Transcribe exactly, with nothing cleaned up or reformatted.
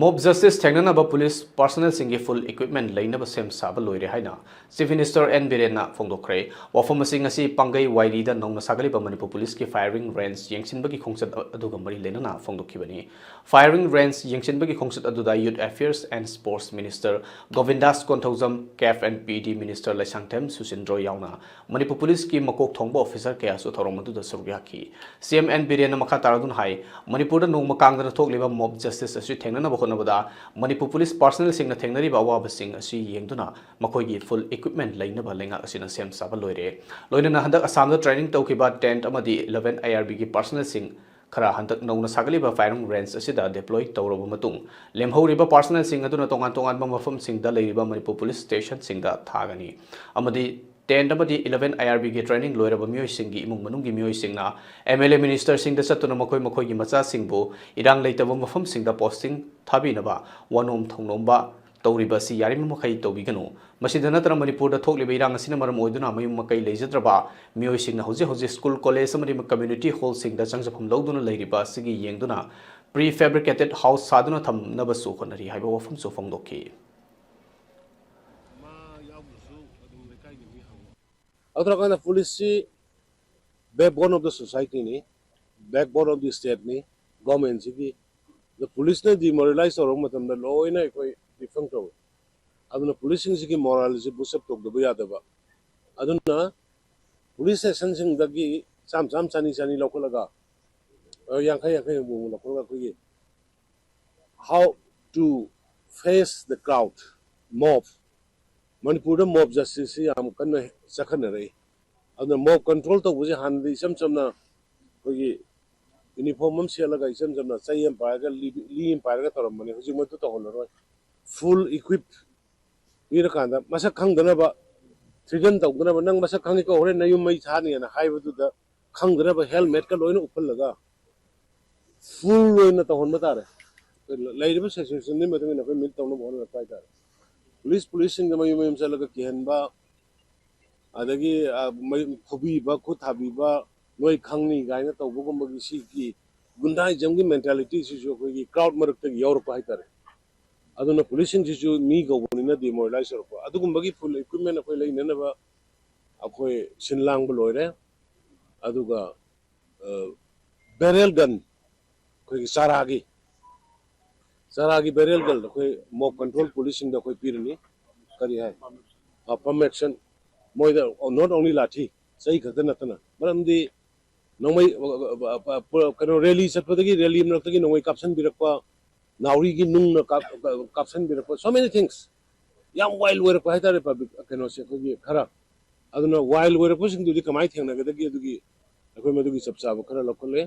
Mob justice ꯊꯦꯡꯅꯅꯕ police ꯄꯥꯔꯁꯅꯦꯜꯁꯤꯡꯒꯤ ꯐꯨꯜ equipment ꯂꯩꯅꯕ ꯁꯦꯝ ꯁꯥꯕ ꯂꯣꯏꯔꯦ ꯍꯥꯏꯅ ꯆꯤꯐ ꯃꯤꯅꯤꯁꯇꯔ ꯑꯦꯟ ꯕꯤꯔꯦꯟꯅ ꯐꯣꯡꯗꯣꯛꯈ꯭ꯔꯦ꯫ ꯋꯥꯐꯝ ꯑꯁꯤ ꯉꯁꯤ ꯄꯥꯡꯒꯩ ꯋꯥꯏꯔꯤꯗ ꯅꯧꯅ ꯁꯥꯒꯠꯂꯤꯕ ꯃꯅꯤꯄꯨꯔ ꯄꯨꯂꯤꯁꯀꯤ ꯐꯥꯌꯔꯤꯡ ꯔꯦꯟꯖ ꯌꯦꯡꯁꯤꯟꯕꯒꯤ ꯈꯣꯡꯆꯠ ꯑꯗꯨꯒ ꯃꯔꯤ ꯂꯩꯅꯅ ꯐꯣꯡꯗꯣꯛꯈꯤꯕꯅꯤ꯫ ꯐꯥꯌꯔꯤꯡ ꯔꯦꯟꯖ ꯌꯦꯡꯁꯤꯟꯕꯒꯤ ꯈꯣꯡꯆꯠ ꯑꯗꯨꯗ youth affairs and sports minister Govindas Konthoujam, CAF and P D minister Leishangthem Susindro ꯌꯥꯎꯅ ꯃꯅꯤꯄꯨꯔ ꯄꯨꯂꯤꯁꯀꯤ ꯃꯀꯣꯛ ꯊꯣꯡꯕ ꯑꯣꯐꯤꯁꯔ ꯀꯌꯥꯁꯨ ꯊꯧꯔꯝ ꯑꯗꯨꯗ ꯁꯔꯨꯛ ꯌꯥꯈꯤ꯫ ꯁꯤ ꯑꯦꯝ ꯑꯦꯟ ꯕꯤꯔꯦꯟꯅ ꯃꯈꯥ ꯇꯥꯔꯗꯨꯅ ꯍꯥꯏ, ꯃꯅꯤꯄꯨꯔꯗ ꯅꯣꯡꯃ ꯀꯥꯡꯗꯅ ꯊꯣꯛꯂꯤꯕ ꯃꯣꯕ ꯖꯁꯇꯤꯁ ꯑꯁꯤ ꯊꯦꯡꯅꯅꯕ ꯍꯣꯠꯅꯕꯗ ꯃꯅꯤꯄꯨꯔ ꯄꯨꯂꯤꯁ ꯄꯥꯔꯁꯅꯦꯜꯁꯤꯡꯅ ꯊꯦꯡꯅꯔꯤꯕ ꯑꯋꯥꯕꯁꯤꯡ ꯑꯁꯤ ꯌꯦꯡꯗꯨꯅ ꯃꯈꯣꯏꯒꯤ ꯐꯨꯜ ꯏꯀ꯭ꯋꯤꯞꯃꯦꯟ ꯂꯩꯅꯕ ꯂꯩꯉꯥꯛ ꯑꯁꯤꯅ ꯁꯦꯝ ꯁꯥꯕ ꯂꯣꯏꯔꯦ꯫ ꯂꯣꯏꯅꯅ ꯍꯟꯗꯛ ꯑꯁꯥꯝꯗ ꯇ꯭ꯔꯦꯅꯤꯡ ꯇꯧꯈꯤꯕ ꯇꯦꯟꯠ ꯑꯃꯗꯤ ꯏꯂꯦꯚꯦꯟ ꯑꯥꯏ ꯑꯥꯔ ꯕꯤꯒꯤ ꯄꯥꯔꯁꯅꯦꯜꯁꯤꯡ ꯈꯔ ꯍꯟꯗꯛ ꯅꯧꯅ ꯁꯥꯒꯠꯂꯤꯕ ꯐꯥꯌꯔꯤꯡ ꯔꯦꯟꯖ ꯑꯁꯤꯗ ꯗꯤꯄ꯭ꯂꯣꯏ ꯇꯧꯔꯕ ꯃꯇꯨꯡ, ꯂꯦꯝꯍꯧꯔꯤꯕ ꯄꯥꯔꯁꯅꯦꯜꯁꯤꯡ ꯑꯗꯨꯅ ꯇꯣꯉꯥꯟ ꯇꯣꯉꯥꯟꯕ ꯃꯐꯝꯁꯤꯡꯗ ꯂꯩꯔꯤꯕ ꯃꯅꯤꯄꯨꯔ ꯄꯨꯂꯤꯁ ꯁ꯭ꯇꯦꯁꯟꯁꯤꯡꯗ ꯊꯥꯒꯅꯤ ꯑꯃꯗꯤ ꯇꯦꯟꯠ ꯑꯃꯗꯤ ꯏꯂꯦꯚꯦꯟ ꯑꯥꯏ ꯑꯥꯔ ꯕꯤꯒꯤ ꯇ꯭ꯔꯦꯅꯤꯡ ꯂꯣꯏꯔꯕ ꯃꯤꯑꯣꯏꯁꯤꯡꯒꯤ ꯏꯃꯨꯡ ꯃꯅꯨꯡꯒꯤ ꯃꯤꯑꯣꯏꯁꯤꯡꯅ ꯑꯦꯝ ꯑꯦꯜ ꯑꯦ ꯃꯤꯅꯤꯁꯇꯔꯁꯤꯡꯗ ꯆꯠꯇꯨꯅ ꯃꯈꯣꯏ ꯃꯈꯣꯏꯒꯤ ꯃꯆꯥꯁꯤꯡꯕꯨ ꯏꯔꯥꯡ ꯂꯩꯇꯕ ꯃꯐꯝꯁꯤꯡꯗ ꯄꯣꯁꯇꯤꯡ ꯊꯥꯕꯤꯅꯕ ꯋꯥꯅꯣꯝ ꯊꯧꯅꯣꯝꯕ ꯇꯧꯔꯤꯕ ꯑꯁꯤ ꯌꯥꯔꯤꯕ ꯃꯈꯩ ꯇꯧꯕꯤꯒꯅꯨ꯫ ꯃꯁꯤꯗ ꯅꯠꯇꯅ ꯃꯅꯤꯄꯨꯔꯗ ꯊꯣꯛꯂꯤꯕ ꯏꯔꯥꯡ ꯑꯁꯤꯅ ꯃꯔꯝ ꯑꯣꯏꯗꯨꯅ ꯃꯌꯨꯝ ꯃꯀꯩ ꯂꯩꯖꯗ꯭ꯔꯕ ꯃꯤꯑꯣꯏꯁꯤꯡꯅ ꯍꯧꯖꯤꯛ ꯍꯧꯖꯤꯛ ꯁ꯭ꯀꯨꯜ, ꯀꯣꯂꯦꯖ ꯑꯃꯗꯤ ꯀꯝꯃ꯭ꯌꯨꯅꯤꯇꯤ ꯍꯣꯜꯁꯤꯡꯗ ꯆꯪꯖꯐꯝ ꯂꯧꯗꯨꯅ ꯂꯩꯔꯤꯕ ꯑꯁꯤꯒꯤ ꯌꯦꯡꯗꯨꯅ ꯄ꯭ꯔꯤ ꯐꯦꯕ꯭ꯔꯤꯀꯦꯇꯦꯗ ꯍꯥꯎꯁ ꯁꯥꯗꯨꯅ ꯊꯝꯅꯕꯁꯨ ꯍꯣꯠꯅꯔꯤ ꯍꯥꯏꯕ ꯋꯥꯐꯝꯁꯨ ꯐꯣꯡꯗꯣꯛꯈꯤ꯫ ꯑꯗꯨ ꯊꯣꯛꯂꯀꯥꯟꯗ ꯄꯨꯂꯤꯁꯁꯤ backbone of the society ꯅꯤ, backbone of the state ꯅꯤ, ꯒꯣꯔꯃꯦꯟꯁꯤꯒꯤ꯫ ꯑꯗꯣ ꯄꯨꯂꯤꯁꯅ demoralize ꯇꯧꯔꯛꯄ ꯃꯇꯝꯗ ꯂꯣꯏꯅ ꯑꯩꯈꯣꯏ ꯗꯤꯐꯪ ꯇꯧꯏ꯫ ꯑꯗꯨꯅ ꯄꯨꯂꯤꯁꯁꯤꯡꯁꯤꯒꯤ ꯃꯣꯔꯥꯜꯁꯤ ꯕꯨꯁ ꯑꯞ ꯇꯧꯗꯕ ꯌꯥꯗꯕ꯫ ꯑꯗꯨꯅ ꯄꯨꯂꯤꯁ ꯁ꯭ꯇꯦꯁꯟꯁꯤꯡꯗꯒꯤ ꯆꯥꯝ ꯆꯥꯝ ꯆꯅꯤ ꯆꯅꯤ ꯂꯧꯈꯠꯂꯒ, ꯑ, ꯌꯥꯡꯈꯩ ꯌꯥꯡꯈꯩ ꯑꯃꯨꯛ ꯂꯧꯈꯠꯂꯒ ꯑꯩꯈꯣꯏꯒꯤ how to face the crowd, mob, ꯃꯅꯤꯄꯨꯔꯗ ꯃꯣꯕ ꯖꯁꯇꯤꯁꯁꯤ ꯌꯥꯝ ꯀꯟꯅ ꯆꯠꯈꯠꯅꯔꯛꯏ꯫ ꯑꯗꯨꯅ ꯃꯣꯕ ꯀꯟꯇ꯭ꯔꯣꯜ ꯇꯧꯕꯁꯤ ꯍꯥꯟꯅꯗꯤ ꯏꯆꯝ ꯆꯝꯅ ꯑꯩꯈꯣꯏꯒꯤ ꯌꯨꯅꯤꯐꯣꯔꯝ ꯑꯃ ꯁꯦꯠꯂꯒ ꯏꯆꯝ ꯆꯝꯅ ꯆꯩ ꯑꯃ ꯄꯥꯏꯔꯒ ꯂꯤ ꯂꯤ ꯑꯃ ꯄꯥꯏꯔꯒ ꯇꯧꯔꯝꯕꯅꯤ꯫ ꯍꯧꯖꯤꯛ ꯃꯗꯨ ꯇꯧꯍꯜꯂꯔꯣꯏ꯫ ꯐꯨꯜ ꯏꯀ꯭ꯋꯤꯞ ꯄꯤꯔꯀꯥꯟꯗ ꯃꯁꯛ ꯈꯪꯗꯅꯕ, ꯊ꯭ꯔꯤꯇꯟ ꯇꯧꯗꯅꯕ, "ꯅꯪ ꯃꯁꯛ ꯈꯪꯉꯤꯀꯣ, ꯍꯣꯔꯦꯟ ꯅꯌꯨꯝ ꯃꯩ ꯊꯥꯅꯤꯅ" ꯍꯥꯏꯕꯗꯨꯗ ꯈꯪꯗꯅꯕ ꯍꯦꯜꯃꯦꯠꯀ ꯂꯣꯏꯅ ꯎꯞꯍꯜꯂꯒ ꯐꯨꯜ ꯑꯣꯏꯅ ꯇꯧꯍꯟꯕ ꯇꯥꯔꯦ꯫ ꯂꯩꯔꯤꯕ ꯁꯤꯆꯨꯋꯦꯁꯟꯗꯨꯒꯤ ꯃꯇꯨꯡ ꯏꯟꯅ ꯑꯩꯈꯣꯏ ꯃꯤꯠ ꯇꯧꯅꯕ ꯍꯣꯠꯅꯔꯛꯄ ꯍꯥꯏꯇꯥꯔꯦ꯫ ꯄꯨꯂꯤꯁ, ꯄꯨꯂꯤꯁꯁꯤꯡꯗ ꯃꯌꯨꯝ ꯃꯌꯨꯝ ꯆꯠꯂꯒ ꯀꯤꯍꯟꯕ, ꯑꯗꯒꯤ, ꯑ, ꯃꯌꯨꯝ ꯐꯨꯕꯤꯕ, ꯈꯨꯠ ꯊꯥꯕꯤꯕ, "ꯅꯣꯏ ꯈꯪꯅꯤ" ꯀꯥꯏꯅ ꯇꯧꯕꯒꯨꯝꯕꯒꯤ ꯁꯤꯒꯤ ꯒꯨꯟꯗꯥꯏꯖꯝꯒꯤ ꯃꯦꯟꯇꯥꯂꯤꯇꯤꯁꯤꯁꯨ ꯑꯩꯈꯣꯏꯒꯤ ꯀ꯭ꯔꯥꯎꯗ ꯃꯔꯛꯇꯒꯤ ꯌꯥꯎꯔꯛꯄ ꯍꯥꯏꯇꯥꯔꯦ꯫ ꯑꯗꯨꯅ ꯄꯨꯂꯤꯁꯁꯤꯡꯁꯤꯁꯨ ꯃꯤ ꯀꯧꯕꯅꯤꯅ ꯗꯤꯃꯣꯔꯦꯂꯥꯏꯁ ꯇꯧꯔꯛꯄ꯫ ꯑꯗꯨꯒꯨꯝꯕꯒꯤ ꯐꯨꯜ ꯏꯀ꯭ꯋꯤꯞꯃꯦꯟ ꯑꯩꯈꯣꯏ ꯂꯩꯅꯅꯕ ꯑꯩꯈꯣꯏ ꯁꯤꯟ ꯂꯥꯡꯕ ꯂꯣꯏꯔꯦ꯫ ꯑꯗꯨꯒ ꯕꯦꯔꯦꯜ ꯒꯟ, ꯑꯩꯈꯣꯏꯒꯤ ꯆꯥꯔꯥꯒꯤ ꯆꯥꯔꯥꯒꯤ ꯕꯦꯔꯦꯜ ꯒꯟ ꯑꯩꯈꯣꯏ ꯃꯣꯞ ꯀꯟꯇ꯭ꯔꯣꯜ ꯄꯨꯂꯤꯁꯁꯤꯡꯗ ꯑꯩꯈꯣꯏ ꯄꯤꯔꯅꯤ꯫ ꯀꯔꯤ ꯍꯥꯏ? Pump action. ꯃꯣꯏꯗ ꯅꯣꯠ ꯑꯣꯡꯂꯤ ꯂꯥꯊꯤ, ꯆꯩ ꯈꯛꯇ ꯅꯠꯇꯅ, ꯃꯔꯝꯗꯤ ꯅꯣꯡꯃꯩ, ꯀꯩꯅꯣ, ꯔꯦꯂꯤ ꯆꯠꯄꯗꯒꯤ, ꯔꯦꯂꯤ ꯃꯔꯛꯇꯒꯤ ꯅꯣꯡꯃꯩ ꯀꯥꯞꯁꯤꯟꯕꯤꯔꯛꯄ, ꯅꯥꯎꯔꯤꯒꯤ ꯅꯨꯡꯅ ꯀꯥꯞ-, ꯀꯥꯞꯁꯤꯟꯕꯤꯔꯛꯄ, so many things꯫ ꯌꯥꯝ ꯋꯥꯏꯜ ꯑꯣꯏꯔꯛꯄ ꯍꯥꯏꯇꯥꯔꯦ ꯄꯕ꯭ꯂꯤꯛ ꯀꯩꯅꯣꯁꯦ ꯑꯩꯈꯣꯏꯒꯤ ꯈꯔ꯫ ꯑꯗꯨꯅ ꯋꯥꯏꯜ ꯑꯣꯏꯔꯛꯄꯁꯤꯡꯗꯨꯗꯤ ꯀꯃꯥꯏꯅ ꯊꯦꯡꯅꯒꯗꯒꯦ? ꯑꯗꯨꯒꯤ ꯑꯩꯈꯣꯏ ꯃꯗꯨꯒꯤ ꯆꯞ ꯆꯥꯕ ꯈꯔ ꯂꯧꯈꯠꯂꯦ꯫